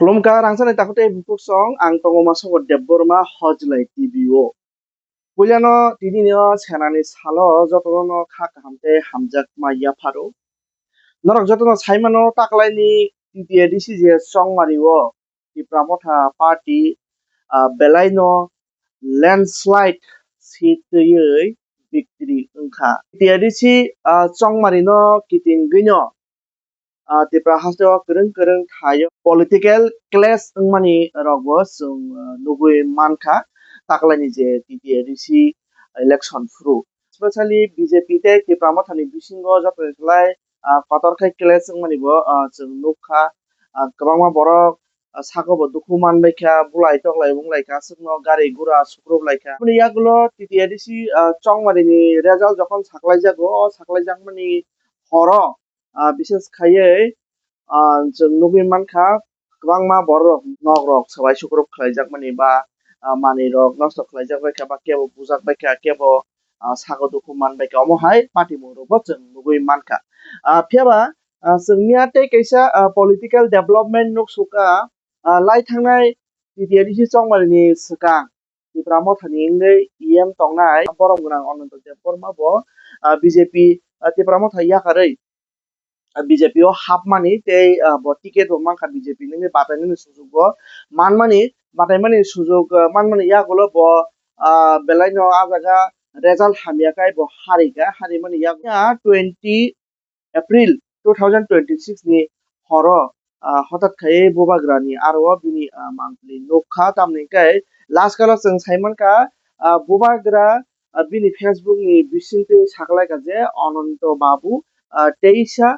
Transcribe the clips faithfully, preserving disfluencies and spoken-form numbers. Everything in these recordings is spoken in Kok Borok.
Khulumkha rangchakni takhuk tei bukhuk song, ang tongo Masongkor Debbarma Hojlai T V o. Puilano tini no senani salo jotono no kha kaham tei hamjak ma yapharo. Norok jotono saimano taklaini T T A D C je chongmari o Tipra Motha Party, ah, belaino landslide seat twiwi victory wngkha. T T A D C, ah, chongmari no kitingwino, ah, Tipra hasteo kwrwng kwrwng thaio political clash wngmani rokbo chwng, ah, nugwi mankha taklaini je T T A D C election phuru. Especially B J P tei Tipra Mothani bisingo joto ni slai, ah, kotor khe clash wngmani bo, ah, chwng nukha. Ah, kwbangma borok, ah, sago bo dukhu manbaikha, bulai toklai wnglaikha, aswkno gari gura sukrublaikha. Aboni yagulo T T A D C, ah, chongmari ni result jokhon saklaijago, o saklaijakmani horo, ah, bises khaiwi, ah, chwng nugwi mankha, kwbangma borok nok rok swbai sukrub khlaijakmani ba, ah, manwi rok nosto khlaijak baikha ba kebo bujak baikha, kebo, ah, sago dukhu man baikha, omo hai patimung rokbo chwng nugwi mankha. Ah, phiya ba, ah, chwng miya tei kaisa, ah, political development nuk sukha, ah, lai thangnai T T A D C chongmari ni swkang Tipra Mothani wngwi E M tongnai borom gwnang Ananto Debbarma bo, ah, B J P, ah, Tipra Motha yakarwi, ah, B J P o hapmani tei, ah, bo ticket bo mankha B J P nini batainani sujuk bo manmani, bataimani sujuk, ah, manmani yagulo bo, ah, belaino ah jaga result hamya khai bo harika, harimani yagulo twenty April two thousand twenty-six ni horo, ah, hotat khai bubagrani aro bini, ah, mangpili nukha, tamni hwnkhe last kalo chwng saimankha, ah, bubagra, ah, bini Facebook ni bisingtwi saklaikha je Ananto Babu, ah, teisa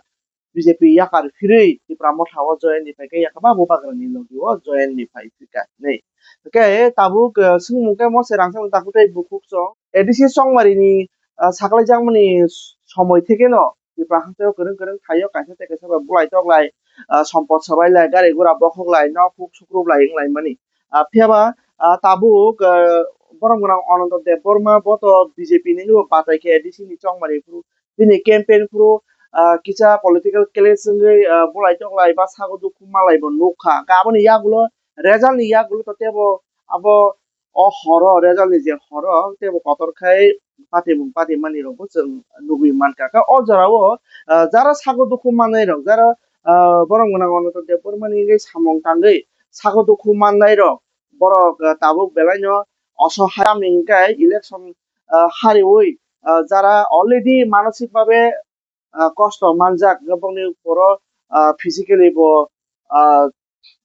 B J P yakar phirwi Tipra Motha o join ni phaikhe yakaba bubagrani logi o join ni phai phika hinwi. Hwnkhe tabuk, ah, swngmung khe mose rangchakni takhuk tei bukhuk chwng A D C chongmari ni, ah, saklaijakmani somoi thekeno Tipra hasteo kwrwng kwrwng thaio, kaisa tei kaisa bai bulai toklai, ah, sompot swbailai, gari gura bokhoklai, nok huk sukrublai wnglaimani. Ah, phiya ba, ah, tabuk, ah, borom gwnang Ananto Debbarma bo to B J P nini bo batai khe A D C ni chongmari phuru, bini campaign phuru, ah, kisa political clash wngwi, ah, bulai toklai ba sago dukhu malai bo nukha. Hwnkhe aboni yagulo result ni yagulo to tebo abo o horo, result ni je horo, tei bo kotor khai patimung patimani rokbo chwng nugwi mankha. Khe o jorao, ah, jara sago dukhu mannai rok, jara, ah, borom gwnang Ananto Debbarmani wngwi samung tangwi sago dukhu mannai rok, borok, ah, tabuk belaino osohai, tamni hwnkhe election, ah, hariwi, ah, jara already manosik babe, ah, kosto manjak, bongni poro, ah, physically bo, ah,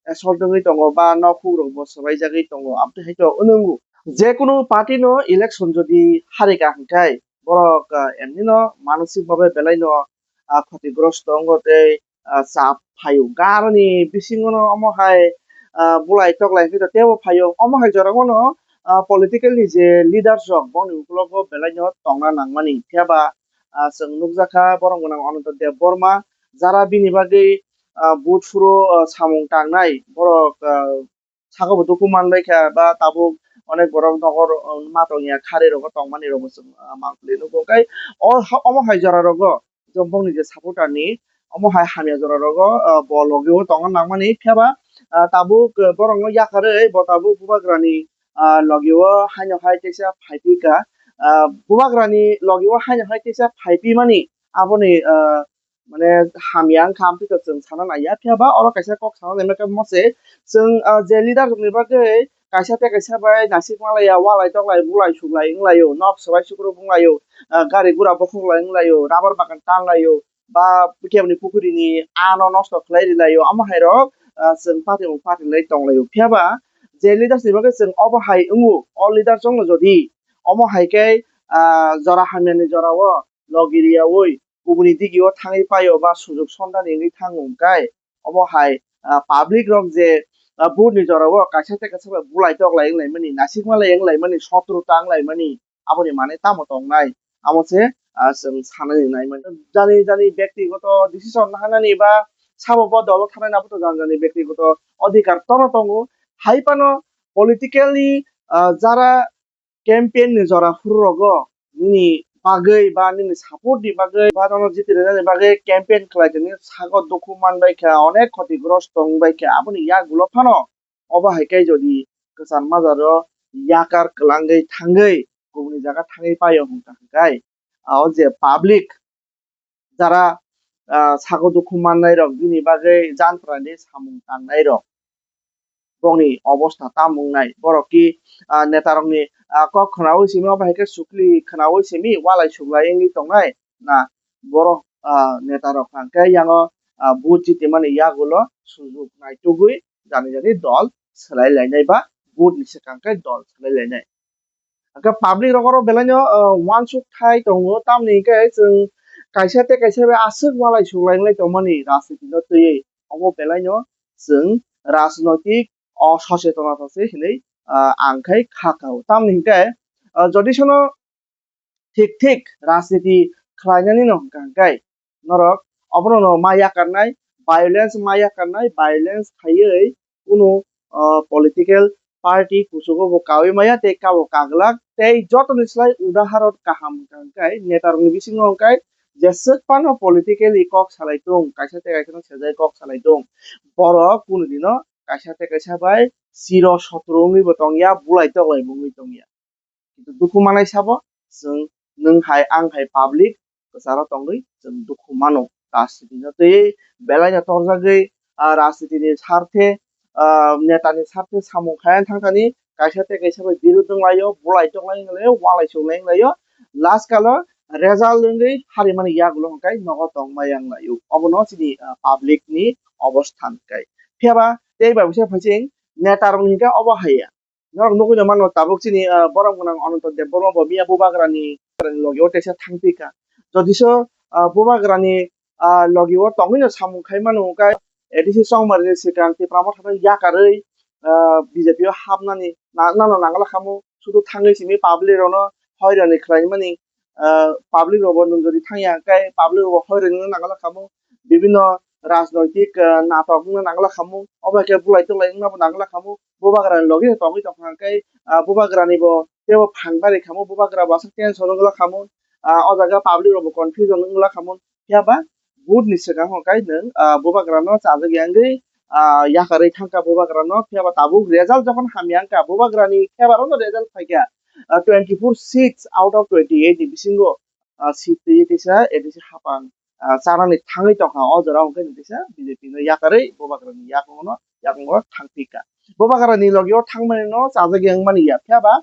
assault wngwi tongo ba nok huk rok bo swbaijagwi tongo, amtwi hai to wngo. Jekunu party no election jodi harika hwnkhe borok, ah, emni no manosik babe belai no, ah, khotigrosto wngo tei, ah, chap phaio. Garoni bisingo no omo hai, ah, bulai toklai hwnkhe to tebo phaio. Omo hai jorao no, ah, political ni je leaders rok bongni ukologo belai no tongna nangmani. Phiya ba, ah, chwng nukjakha borom gwnang Ananto Debbarma, jara bini bagwi, ah, vote phuru, ah, samung tangnai borok, ah, sago bo dukhu manbaikha ba tabuk onek borok nokor, ah, ma tongya khari rogo tongmani rogo chwng, ah, mangpili nugo. Hwnkhe o ha-, omo hai jora rogo bongni je supporter ni omo hai hamya jora rogo, ah, bo logi o tongna nangmani. Phiya ba, ah, tabuk, ah, borok no yakarwi bo tabuk bubagrani, ah, logi o haino hai teisa phaiphika, ah, bubagrani logi o haino hai teisa phaipimani aboni, ah, mane hamya wngkha, amtwi to chwng sana naiya. Phiya ba oro kaisa kok sana naima khe mose chwng, ah, je leader rokni bagwi kaisa tei kaisa bai nasik malaiya, walai toklai, bulai suklai wnglaio, nok swbai sukrub wnglaio, ah, gari gura bokhoklai wnglaio, rubber bagan tanglaio, ba keboni pukurini ano nosto khlai rilaio, omo hai rok, ah, chwng patimung patilai tonglaio. Phiya ba je leaders ni bagwi chwng obo hai wngo, o leaders rokno jodi omo hai khe, ah, jora hamyani jorao logi riyaui kubuni digio thangwi paio ba sujuk sondani wngwi thango hwnkhe, omo hai, ah, public rok je, ah, vote ni jorao kaisa tei kaisa bai bulai toklai wnglaimani, nasikmalai wnglaimani, sotru tanglaimani, aboni manwi tamo tongnai? Amo se, ah, chwng sanani naimani. Jani jani bektigoto decision nahanani ba sabo bo dolo thanani abo to jani jani bektigoto odhikar tono tongo. Hai phano politically, ah, jara campaign ni jora phuru rogo nini bagwi ba nini support ni bagwi ba nono jiti rwnani bagwi campaign khlai tongwi sago dukhu man bai kha, onek khoti grosto wng bai kha, aboni yagulo phano obo hai khe jodi kwcham majaro yakar kwlangwi thangwi kubuni jaga thangwi paio hwnkha hwnkhe, o je public jara, ah, sago dukhu mannai rok bini bagwi jantrani samung tangnai rok bongni obostha tam wngnai. Borok ki, ah, neta rokni, ah, kok khwnaui simi obo hai khe sukli khwnaui simi walai suklai wngwi tongnai na borok, ah, neta rok hwnkhe yango, ah, vote jitimani yagulo sujuk naitugwi jani jani dol swlai lainai ba vote ni swkang khe dol swlai lainai. Hwnkhe public rok oro belai no, ah, uansuk thai tongo, tamni hwnkhe chwng kaisa tei kaisa bai aswk walai suklai wngwi tongmani rajniti no twiwi. Obo belai no chwng rajnoitik o sochetonata se hinwi, ah, ang khai kha kao. Tamni hwnkhe, ah, jodi sono thik thik rajniti khlainani no hwnkha hwnkhe norok obono no ma yakarnai, violence ma yakarnai, violence khaiwi kunu, ah, political party kuchugo bo kaui maya tei kabo kaglak tei jotoni slai udaharon kaham hwnkha hwnkhe neta rokni bisingo hwnkhe jeswk phano politically kok salai tung, kaisa tei kaisa no sejai kok salai tung, borok kunu dino kaisa tei kaisa bai chiro sotro wngwi bo tongya, bulai toklai bo wngwi tongya. Kintu dukhu manai sabo chwng nwng hai ang hai public kwcharo tongwi chwng dukhu mano. Rajniti no twi belai no torjagwi, ah, rajniti ni sarthe, ah, neta ni sarthe samung khai thang thani kaisa tei kaisa bai birud wng laio, bulai tok lai wng laio, walai sok lai wng laio. Last kalo result wngwi harimani yagulo hwnkhe nogo tong maya wng laio. Obono chini, ah, public ni obostha hwnkhe. Phiya ba tei bai bisa phaising neta rokni hwnkhe obo haiya. Norok nugwi no mano tabuk chini, ah, borom gwnang Ananto Debbarma bo miya Bubagrani logi o teisa thangphi kha. Jodi so, ah, Bubagrani, ah, logi o tongwi no samung khai mano hwnkhe A D C Chongmari ni swkang Tipra Motha no yakarwi, ah, B J P o hapnani na-, nano nangla khamu, sudu thangwi simi public rok no hoirani khlai mani, ah, public rok bo nwng jodi thangya hwnkhe public rok bo hoirani no nangla khamu, bibinno rajnoitik, ah, natok wngna nangla khamu, obo hai khe bulai toklai wngna bo nangla khamu, Bubagrani logi no tongwi tongkha hwnkhe, ah, Bubagrani bo teibo phan bari khamu, Bubagra bo aswk tension wngla khamu, ah, o jaga public rok bo confusion wngla khamu, phiya ba vote ni swkang hwnkhe nwng, ah, Bubagra no chajak ya wngwi, ah, yakarwi thangkha Bubagra no, phiya ba tabuk result jokhon hamya wngkha Bubagrani favour o no result phaikha, ah, twenty four seats out of twenty eight ni bisingo, ah, seat twi kisa A D C hapang, ah, chanani thangwi tongkha o jora hwnkhe nwng kisa B J P no yakarwi Bubagrani yakungo no, yakungo thangphi kha. Bubagrani logi o thangmani no chajak ya wngmani ya, phiya ba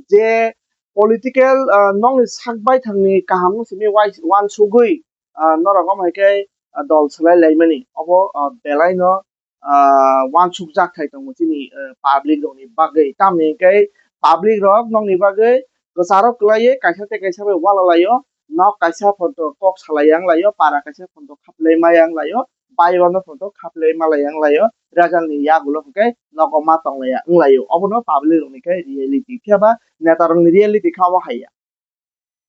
je political, ah, nokni sak baithangni kaham no simi wai-, uansugwi, ah, norok omo hai khe, ah, dol swlai laimani obo, ah, belai no, ah, uansukjak thai tongo chini, ah, public rokni bagwi. Tamni hwnkhe public rok nokni bagwi kwcharo kwlaiwi kaisa tei kaisa bai ualalaio, nok kaisa photo kok salai yang laio, para kaisa photo khaplai ma yang laio, bai uano photo khaplai ma lai yang laio, result ni yagulo hwnkhe nogo ma tong laiya wng laio. Obono public rokni khe reality, phiya ba neta rokni reality kha omo haiya.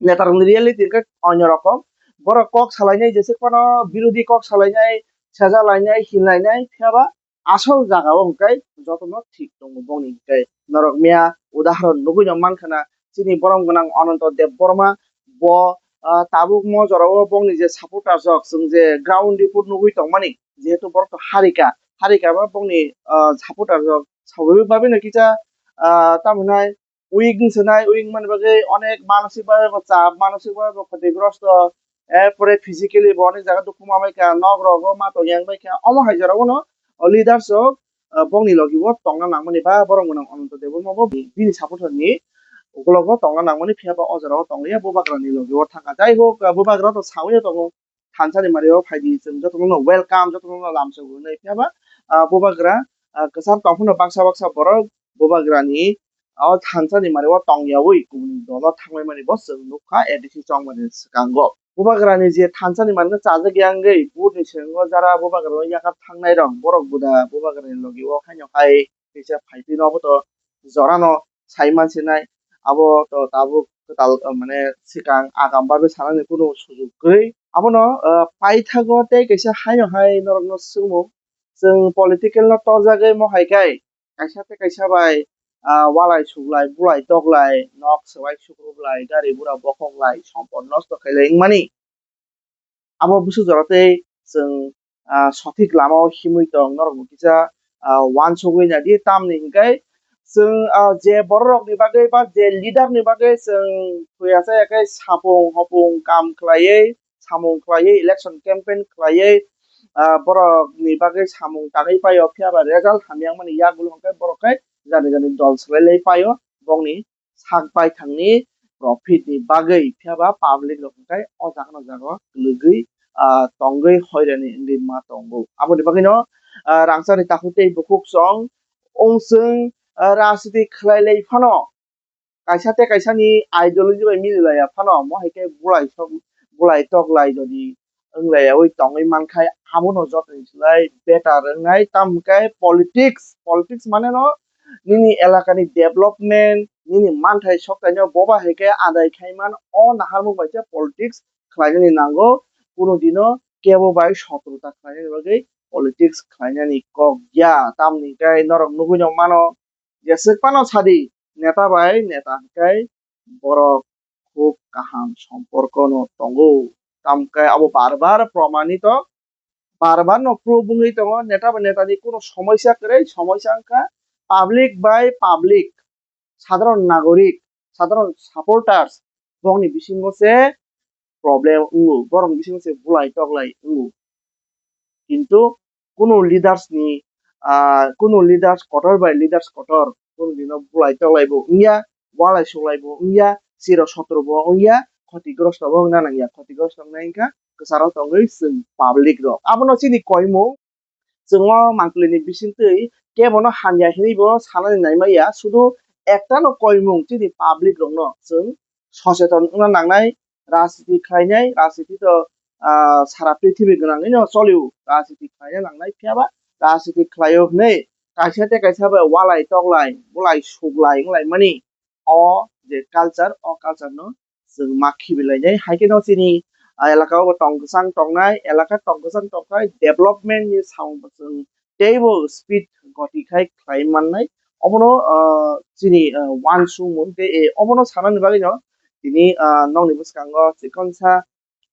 Neta rokni reality hwnkhe onyo rokom. Borok kok salainai, jeswk phano birodhi kok salainai, seja lainai, hin lainai, phiya ba asol jaga o hwnkhe jotono thik tongo bongni hwnkhe. Norok miya udaharon nugwi no mankha na, chini borom gwnang Ananto Debbarma bo, ah, tabuk mo jora o bongni je supporters rok, chwng je ground report nugwi tongmani, jehetu borok to harika, harika ba bongni, ah, supporters rok swbabik bagwi no kisa, ah, tamo hinai weak wngse nai, weak wngmani bagwi onek manosik bhabe bo chap, manosik bhabe bo khotigrosto, er pore physically bo onek jaga dukhu ma bai kha, nok rogo ma tong yang bai kha, omo hai jora o no o leaders rok, ah, bongni logi o tongna nangmani ba borom gwnang Ananto Debbarma bo bini supporter ni ukologo tongna nangmani, phiya ba o jora o tong liya, Bubagra ni logi o thang kha. Jai hok, ah, Bubagra to sawi tongo, thansa ni mari o phai di, chwng jotono no welcome, jotono no lamsok rwnai, phiya ba, ah, Bubagra, ah, kwcham tong phano baksa baksa borok Bubagra ni o thansa ni mari o tong yaui kubun dolo thang lai mani bo chwng nuk kha A D C Chongmari ni swkango. Bubagra ni je thansa ni mari no chajak ya wngwi vote ni swkango jara Bubagra no yakar thangnai rok, borok buda Bubagra ni logi o haino hai kisa phai phi no obo to jora no sai man sinai, abo to tabuk kwtal, ah, mane swkang agam bagwi sanani kunu sujuk kwrwi. Abono, ah, paithago tei kaisa haino hai norokno swngmung, chwng political no torjagwi mo hai khe kaisa tei kaisa bai, ah, walai suklai, bulai toklai, nok swlai sukruklai, gari gura bokoklai, sompot nosto khailai wngmani. Abo bwswk jora tei chwng, ah, sothik lama o himwi tong, norok bo kisa, ah, uansugwi naidi, tamni hwnkhe chwng, ah, je borok rokni bagwi ba je leader ni bagwi chwng thwi achai ya khe sapung hopung kam khlaiwi, samung khlaiwi, election campaign khlaiwi, ah, borok ni bagwi samung tangwi paio, phiya ba result hamya wngmani yagulo hwnkhe borok khe jani jani dol swlai lai paio, bokni sak baithangni profit ni bagwi, phiya ba public rok hwnkhe o jaga no jaga o kwlwgwi, ah, tongwi hoirani wngwi ma tongo. Aboni bagwino, ah, rangchakni takhuk tei bukhuk chwng ong chwng, ah, rajniti khlai lai phano, kaisa tei kaisa ni ideology bai mili laiya phano, mo hai khe bulai sok, bulai tok lai jodi wng laiyaui tongwi man khai, abono jotoni slai better wngnai. Tamo hwnkhe politics, politics mane no nini elaka ni development, nini manthai sokthai no boba hai khe adai khai man, o naharmung bai khe politics khlainani nango. Kuno dino kebo bai sotruta khlainani bagwi politics khlainani kok ya. Tamni hwnkhe norok nugwi no mano, jeswk phano sadi, neta bai neta hwnkhe borok khub kaham somporko no tongo. Tamkhe abo bar bar promanito, bar bar no proof wngwi tongo, neta bai neta ni kuno somoisa kwrwi, somoisa wngkha public bai public, sadharon nagorik, sadharon supporters, bokni bisingo se problem wngo, borokni bisingo se bulai toklai wngo. Kintu kunu leaders ni, ah, kunu leaders kotor bai leaders kotor, kunu dino bulai toklai bo wngya, walai suklai bo wngya, chiro sotro bo wngya, khotigrosto bo wngna nangya, khotigrosto wngnai wngkha kwcharo tongwi chwng public rok. Abono chini koimung, chwng o mangpili ni bisingtwi kebono hamya hinwi bo sanani naimaya, sudu ektano koimung chini public rokno chwng socheton wngna nangnai, rajniti khlainai, rajniti to, ah, sara prithibi gwnangwino cholio, rajniti khlaina nangnai, phiyaba rajniti khlaio hwnwi kaisa tei kaisa bai walai toklai, bulai suklai wnglaimani o je culture, o culture no chwng ma khibilainai. Hai kheno chini, ah, elaka o tong kwchang tongnai, elaka tong kwchang tongkhe development ni samung bo chwng teibo speed goti khai khlai mannai. Obono, ah, chini, ah, uansukmung tei, eh, obono sanani bagwino tini, ah, nokni bwskango chikonsa,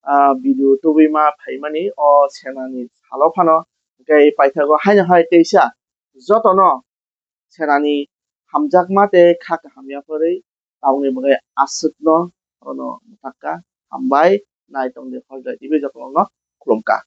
ah, video tubui ma phaimani o senani salo phano, hwnkhe paithago haino hai teisa jotono senani hamjakma tei kha kaham yapharwi tabukni bagwi aswkno oro mwthakka. Hambai, nai tongdi Hojai T V jotono khulumkha.